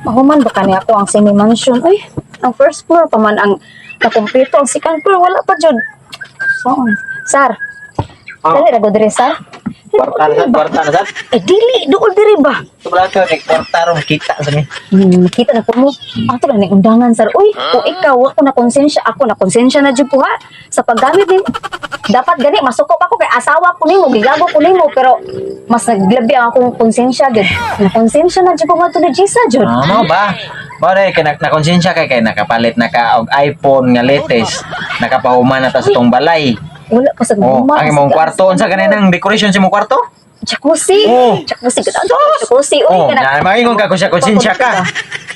Mahuman ba kani ako ang semi mansion? Uy, ang first floor pa man ang nakumpleto, ang second floor wala pa jud. So, sir. Oh. Dali ra go diri, sir. Kwarta na sad, kwarta na sad. Eh dili duol diri ba? Sobra ka kay kwarta ron kita sa mi. Kita na po mo. Ato lang ning undangan, sir. Uy, kung ikaw ako na konsensya, ako na konsensya na jud ko ha. Sa paggamit ni dapat gani masuko pa ko kay asawa ko nimo, gigago ko nimo, pero mas naglabi ang akong konsensya gud. Na konsensya na jud ko ngadto ni Jisa jud. Ah, mao ba? Mao dai kay na konsensya kay nakapalit na ka og iPhone nga latest, nakapahuman na ta sa tong balay. Wala pa sa Oh, guma. ang imong kwarto unsa kaninang decoration sa imong kwarto? Jacuzzi. Oh. Jacuzzi gud. Jacuzzi. Uy, Oh, kana. na maingon ka kung siya konsensya ka.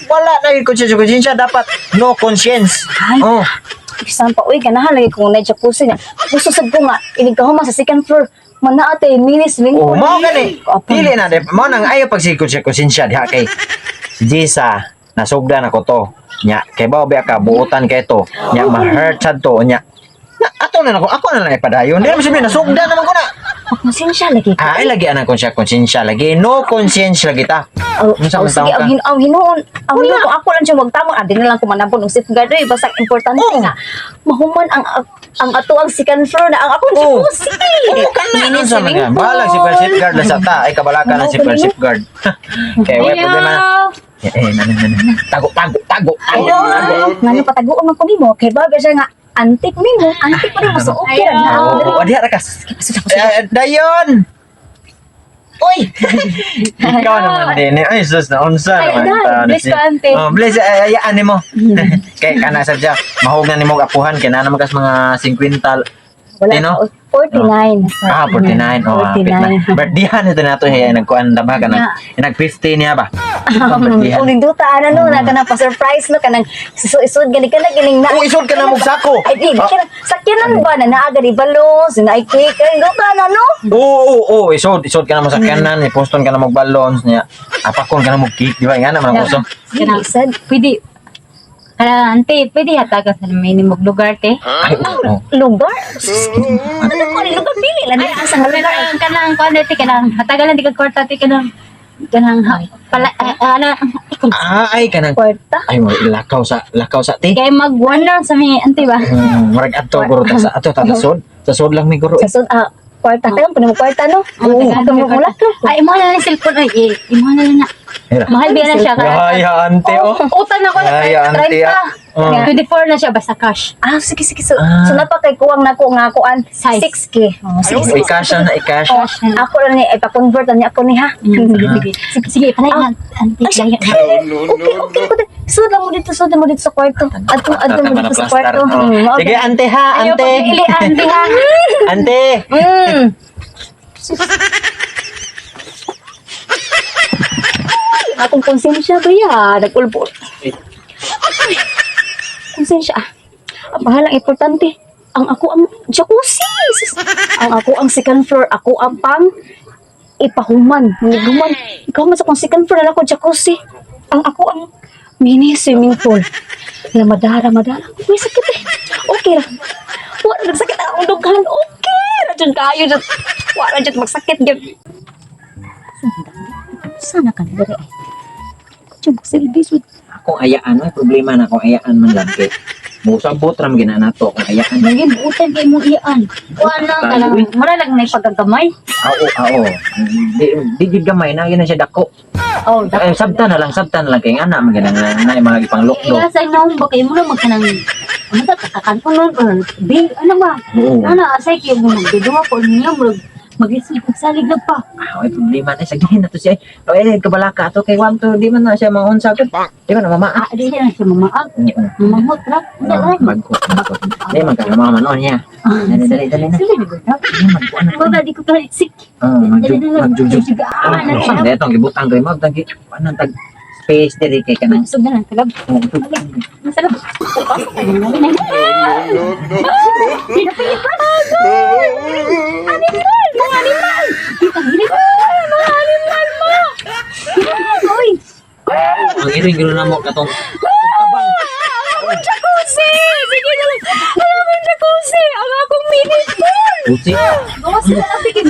Wala na yung konsensya, konsensya dapat no conscience. Ay. Oh, Bisan pa uy, ganahan lagi kung na jacuzzi na. Gusto sad ko nga inig ka human sa second floor. Mana ate mini swimming oh, pool. mao gani. Kapan. Dili na di mao nang ayo pag si konsensya konsensya diha kay si Jisa nasugda na ko to. Nya kay bao biya ka buotan kay to. Nya ma-hurt sad to nya. Na, ato na nako, ako na lang ipadayon. Di naman sabihin, nasugda naman ko na. Konsensya lagi ko. Ay, lagi anang konsensya, konsensya lagi. No conscience lagi ta. Oh, Unsa oh, man sige, taon ka? ang hinuon, ang hinuon ko ako lang siya magtamo, ah, di na lang ko manabon og safeguard oy, basta importante nga mahuman ang ato ang second floor na ang akong Oh. jacuzzi. Oo, kana. Mini Unsa man swimming ka? Bahala si pool. safeguard na sa ta. Ay, kabalaka na si Ano, ganun? safeguard. Kay wala problema. Eh, eh, na, na, na. Tago, tago, tago. Tago, tago. Ngano pataguon man ko nimo kay baga siya nga antik nimo, antik pa nimo, so okay ra na. Oo, oh, diha ra ka. Eh, dayon! Uy! Ikaw naman din. Eh. Ay, sus, naunsa Ay, naman. dai, Taon bless ko, ante. Oh, bless. Ay, ayaan nimo. Kay kana sa siya, mahog na nimo apuhan kay na naman kas mga 50. Wala Tino? pa, 49. Ah, 49. Oh, hapit na. 49. Birthday ito na to. Hey, nagkuan na ba ka na? Nag 50 niya ba? Birthday. Kung ninduta ana no, na kana pa surprise no kanang isud gani kana gining na. Oh, isod ka na mong sako. Ay, di, Ah. kana sakyanan ba na naa gani balloons, na ay cake, ay ninduta na no. Oo, oo, oo, isod, isod ka na mo sa kanan, iposton ka na mo balloons niya. Apakon ka na mo cake, di ba? Nga naman ang uso. Dili sad. Pwede, kaya ante, pwede hatagan sa may nimog lugar te. Ay, oo. Lugar. Ano ko ni lugar pili lang ni asa nga lugar. Kanang kanang kuan te kanang hatagan lang di ka kwarta te kanang kanang pala ana Ah, ay kanang Kwarta. ay mo lakaw sa ti. kay mag one round sa may ante ba. Murag adto guro ta sa ato ta sa sod. Sa sod lang mi guro. Sa sud ah kwarta ka mo kwarta no. Oo. Ka mo mula ka. Ay imo na lang cellphone ay eh, imo na lang na. Hira. Mahal biya na siya ka. Ay, ante oh. Utang na ko na Ay, ante, 30. ah. Oh. 24 na siya basta cash. Ah, sige sige. So, Ah. so napa kay kuwang nako nga kuan Size. 6K. Oh, sige Oh, sige. i-cash na i-cash. Oh, ako lang ni ipa-convert lang niya ako ni ha. Sige sige. Sige sige palay na ante. Ay, Dayon. Okay, okay. okay. Sud lang mo dito, sud lang mo dito sa kwarto. Adto, adto mo dito sa kwarto. Oh. Okay. Sige, ante ha, Ayaw ante. pagpili ante ha. Ante. Ay, akong konsensya ba ya? Nag-ulbo. Konsensya. Ah, Ang bahalang importante. Ang ako ang jacuzzi. Sus. Ang ako ang second floor. Ako ang pang ipahuman. Niguman. Ikaw man sa akong second floor na ako jacuzzi. Ang ako ang mini swimming pool. Na madara, madara. May sakit eh. Okay ra. Wala nagsakit ang akong dughan. Okay ra dyan kayo dyan. Wala dyan magsakit dyan. Sana ka na diri ay. Diyan magsilbi. Sud. Akong ayaan may problema na akong ayaan man lang kay Musabot ra man gina nato akong ayaan. Lagi buutan kay imong iyaan. Kuan lang kanang mura lang na pagkagamay. Ao, ao. Di di gid gamay na gina siya dako. Oh, Eh, sabta na lang kay nga na man gina na na yung mga gipang lockdown. Iya sa inong ba kayo mo lang magkanang ano ta kakakantunon or big ano ba? Oo. Ano asay kayo mo magduduwa po niyo mo mag-isip salig na pa. Ah, ay problema na sagihin na to siya. O eh kabalaka ato kay wan to di man na siya maunsa gud. Di man na mama. Ah, di na siya mamaag. Mamangot ra. Wala ra. Bago. Di man ka mama noon niya. Dali dali dali na. Sila ni gud. Di man ko ano. Wala di ko kahit sik. Oh, magjugjug. Ah, na Saan na itong gibutang kay mag tagi panan tag space diri kay kanang. Sug na lang talab. Oh, Masalab. Mga animal! Mga animal mo! Uy! Ang iring giro na mo katong kabang. Ang jacuzzi! Sige na lang! Ang akong jacuzzi! Ang akong mini pool! Pusi. Gawas sila lang sige.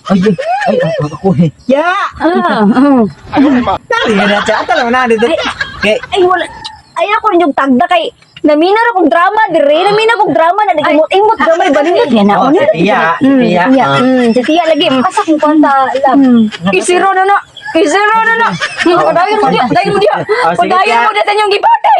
Ay, ay, ay, ay, ako eh. Ya! Ah. Nari na siya. Ato lang na dito. Kay, Ay, wala. Ay, ako rin yung tagda kay namina ra kong drama dire, namina kong drama na nagimot-imot gamay banindot yan na. Oh, si Tia, si Tia, ah. Si Tia lagi. Asa kong kwarta, love? Isiro na na. Isiro na na. Padayon mo diya, padayon mo diya. Oh, sige, Padayon Tia. mo diya sa inyong gipate.